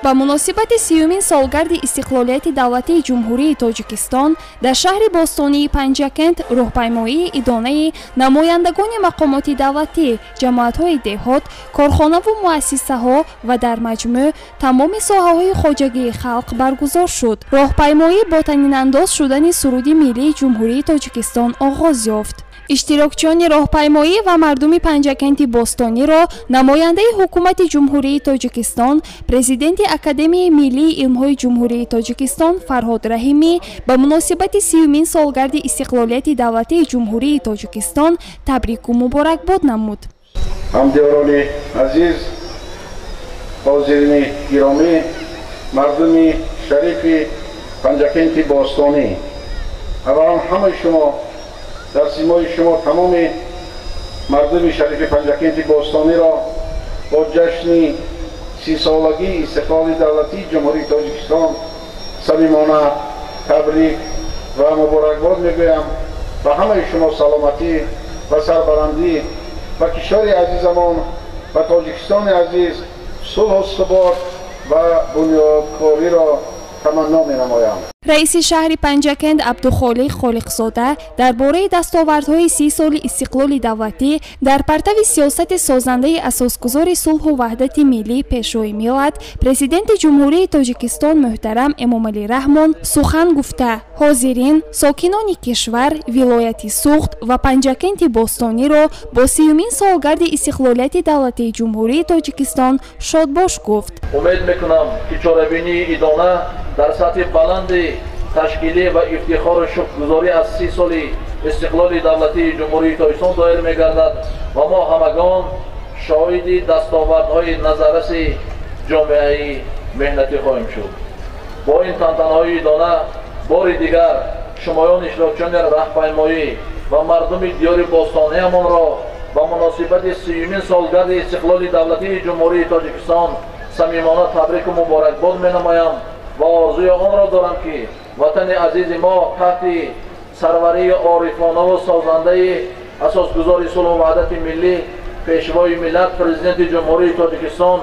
Ба муносибати сиюмин солгарди истиқлолияти давлатии Ҷумҳурии Тоҷикистон дар шаҳри бостонии Панҷакент роҳпаймоии идонаи намояндагони мақомоти давлатӣ, ҷамоатҳои деҳот, корхонаву муассисаҳо ва дар маҷмӯъ тамоми соҳаҳои хоҷагии халқ баргузор шуд. Роҳпаймоӣ бо танинандоз шудани суруди миллии Ҷумҳурии Тоҷикистон оғоз ёфт. Иштирокчиёни роҳпаймоӣ ва мардуми Панҷакенти бостониро намояндаи ҳукумати Ҷумҳурии Тоҷикистон, президенти Академияи миллии илмҳои Ҷумҳурии Тоҷикистон Фарҳод Раҳимӣ ба муносибати сиюмин солгарди истиқлолияти давлатии Ҷумҳурии Тоҷикистон табрику муборакбод намуд. Ҳамдиёрони азиз, ҳозирини гиромӣ, мардуми шарифи Панҷакенти бостонӣ, аввалан ҳамаи шумо дар симои шумо тамоми мардуми шарифи Панҷакенти бостониро бо ҷашни сисолагии истиқлоли давлатии Ҷумҳурии Тоҷикистон самимона табрик ва муборакбод мегӯям. Ба ҳамаи шумо саломатӣ ва сарбаландӣ ва кишвари азизамон ва Тоҷикистони азиз сулҳу субот ва бунёдкориро таманно менамоям. Раиси шаҳри Панҷакент Абдухолиқ Холиқзода дар бораи дастовардҳои 30 соли истиқлоли давлатӣ дар партави сиёсати созандаи асосгузори сулҳу ваҳдати миллӣ, Пешвои миллат, Президенти Ҷумҳурии Тоҷикистон муҳтарам Эмомалӣ Раҳмон сухан гуфта, ҳозирин, сокинони кишвар, вилояти Суғд ва Панҷакенти бостониро бо сиюмин солгарди истиқлолияти давлатии Ҷумҳурии Тоҷикистон шодбош гуфт. Умед мекунам, ки чорабинии идона дар сатҳи баланди ташкилӣ ва ифтихору шукргузорӣ аз 30 соли истиқлоли давлатии Ҷумҳурии Тоҷикистон доир мегардад ва мо ҳамагон шоҳиди дастовардҳои назарраси ҷомеаи меҳнатӣ хоҳем шуд. Бо ин тантанаҳои идона бори дигар шумоён иштирокчиёни раҳпаймоӣ ва мардуми диёри бостониямонро ба муносибати сиюмин солгарди истиқлоли давлатии Ҷумҳурии Тоҷикистон самимона табрику муборакбод менамоям ва орзуи онро дорам, ки ватани азизи мо таҳти сарварии орифонаву созандаи асосгузори сулҳу ваҳдати миллӣ, Пешвои миллат, Президенти Ҷумҳурии Тоҷикистон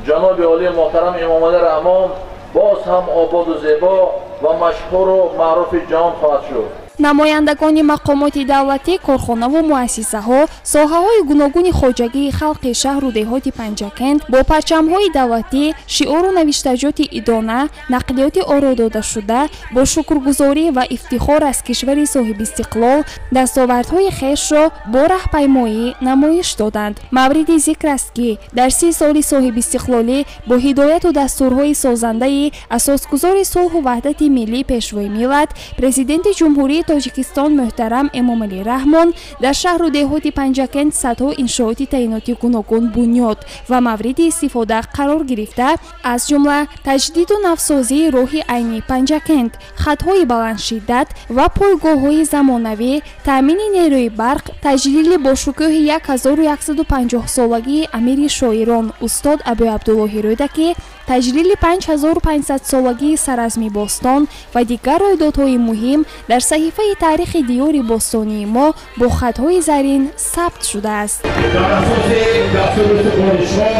ҷаноби олии муҳтарам Эмомалӣ Раҳмон боз ҳам ободу зебо ва машҳуру маъруфи ҷаҳон хоҳад шуд. Намояндагони мақомоти давлатӣ, корхонаву муассисаҳо, соҳаҳои гуногуни хоҷагии халқи шаҳру деҳоти Панҷакент бо парчамҳои давлатӣ, шиору навиштаҷоти идона, нақлиёти оро додашуда, бо шукргузорӣ ва ифтихор аз кишвари соҳибистиқлол дастовардҳои хешро бо раҳпаймоӣ намоиш доданд. Мавриди зикр аст, ки дар 30 соли соҳибистиқлолӣ бо ҳидояту дастурҳои созандаи асосгузори сулҳу ваҳдати миллӣ, Пешвои миллат, Президенти Ҷумҳурии Тоҷикистон муҳтарам Эмомалӣ Раҳмон дар шаҳру деҳоти Панҷакент садҳо иншооти таъиноти гуногун бунёд ва мавриди истифода қарор гирифта, аз ҷумла таҷдиду навсозии роҳи айни Панҷакент, хатҳои баландшиддат ва пойгоҳҳои замонавӣ, таъмини нерӯи барқ, таҷлили бошукӯҳи 1150-солагии амири шоирон устод Абуабдуллоҳи Рӯдакӣ, таҷлили 5500-солагии Саразми бостон ва дигар рӯйдодҳои муҳим дар саҳифаи таърихи диёри бостонии мо бо хатҳои зарин сабт шудааст. Дар асоси дастуру супоришҳо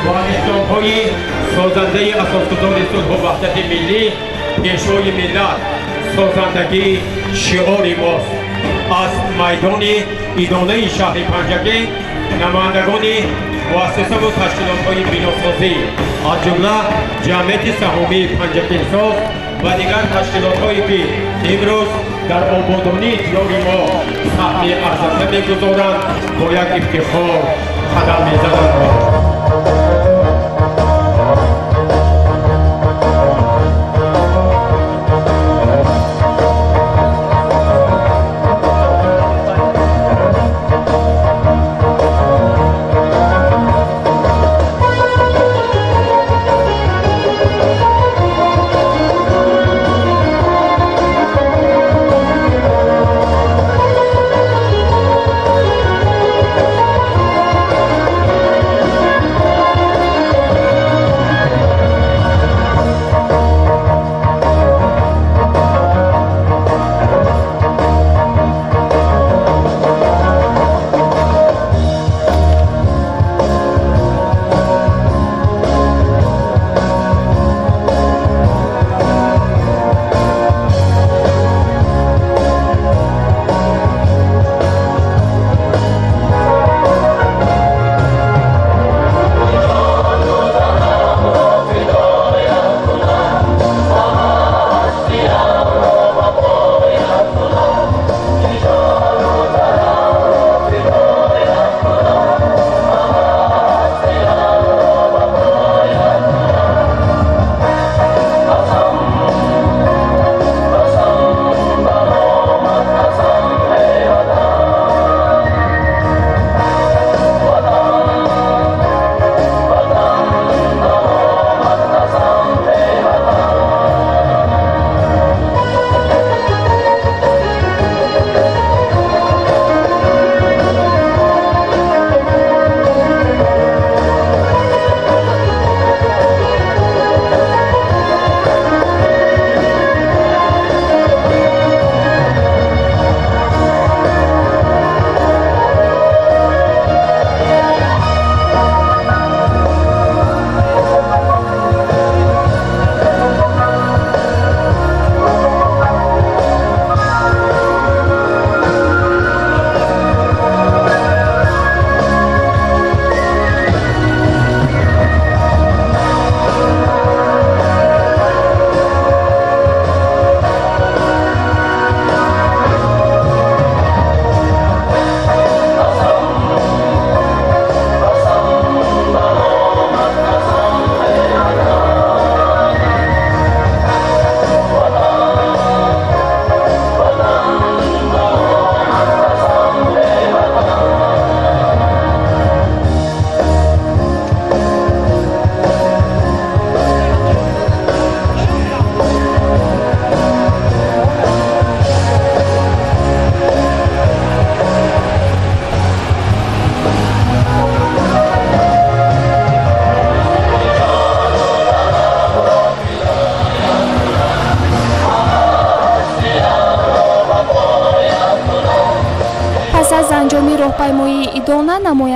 ва иқдомҳои созандаи асосгузори сулҳу ваҳдати миллӣ, Пешвои миллат, созандагӣ шиори мост. Аз майдони идонаи шаҳри Панҷакент намояндагони муассисаву ташкилотҳои биносозӣ, аз ҷумла ҷамъияти саҳомии Панҷакентсоз ва дигар ташкилотҳое, ки имрӯз дар ободонии диёри мо саҳми арзанда мегузоранд, бо як ифтихор қадам мезананд.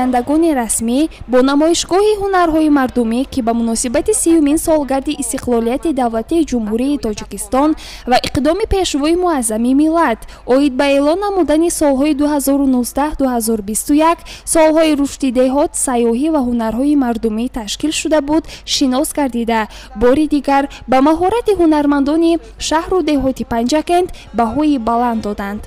Намояндагони расмӣ бо намоишгоҳи ҳунарҳои мардумӣ, ки ба муносибати 30-умин солгарди истиқлолияти давлатии Ҷумҳурии Тоҷикистон ва иқдоми Пешвои муаззами миллат оид ба эълон намудани солҳои 2019-2021 солҳои рушди деҳот, сайёҳӣ ва ҳунарҳои мардумӣ ташкил шуда буд, шинос гардида, бори дигар ба маҳорати ҳунармандони шаҳру деҳоти Панҷакент баҳои баланд доданд.